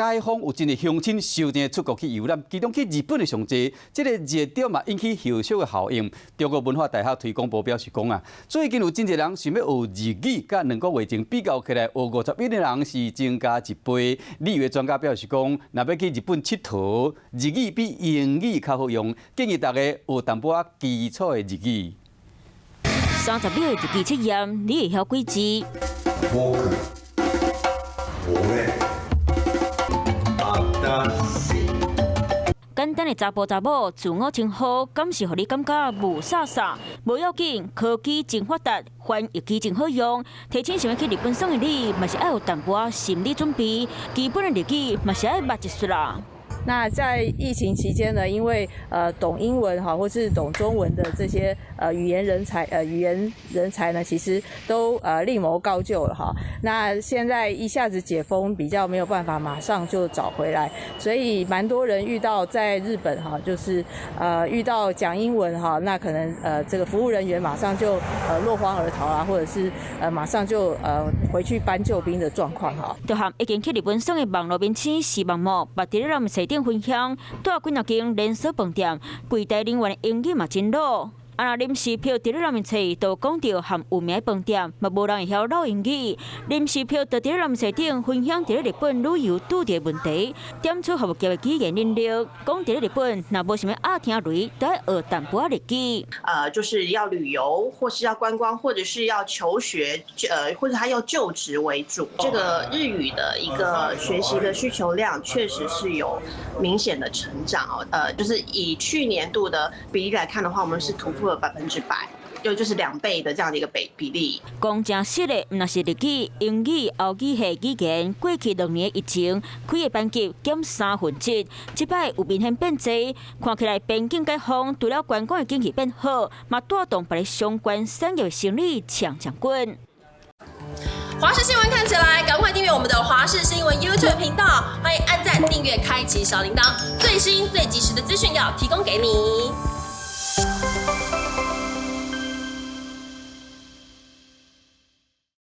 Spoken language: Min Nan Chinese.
解封有真濟鄉親收錢出國去遊覽，其中去日本的上濟，這个熱潮嘛引起後續的效應。中國文化大學推廣部表示講啊，最近有真濟人想欲學日語，佮2個月前比較起來，學51的人是增加一倍。旅遊專家表示講，若欲去日本𨑨迌，日語比英語較好用，建議大家學淡薄仔基礎的日語。30秒的日語測驗，你會曉幾字？僕、俺、私。簡單的查埔查某自我稱呼，敢是予你感覺霧煞煞？無要緊，科技真發達，翻譯機真好用。提醒想欲去日本耍的你，嘛是愛有淡薄仔心理準備，基本的日語嘛是愛捌一撮啦。那在疫情期間呢，因為懂英文哈，或是懂中文的這些語言人才呢，其實都另謀高就了哈。那現在一下子解封，比較沒有辦法馬上就找回來，所以蠻多人遇到在日本哈，就是遇到講英文哈，那可能這個服務人員馬上就落荒而逃啊，或者是馬上就回去搬救兵的狀況哈。就和已經去日本耍的網路明星視網膜，捌佇咧咱們店分享，蹛幾若間連鎖飯店，櫃檯人員的英語嘛真老。啊，若臨時票佇咧內面冊，就講著和有名的飯店，嘛無人會曉落英語。臨時票就佇咧內面冊頂分享佇咧日本旅遊拄著的問題，點出服務業的語言能力。講佇咧日本，若無啥物鴨聽雷，都愛學淡薄仔日語。就是要旅遊，或是要觀光，或者是要求學，或者他要就職為主。這個日語的一個學習的需求量，確實是有明顯的成長哦。就是以去年度的比例來看的話，我們是突破了100%，又就是2倍的這樣的一個比例。講誠實的，毋但是日語、英語、歐語系語言，過去2年疫情開的班級減1/3，這擺有明顯變濟。看起來邊境解封，除了觀光的景氣變好，嘛帶動別个相關產業的生意搶搶滾。華視新聞看起來，趕快訂閱我們的華視新聞 YouTube 頻道，歡迎按讚、訂閱、開啟小鈴鐺，最新最及時的資訊要提供給你。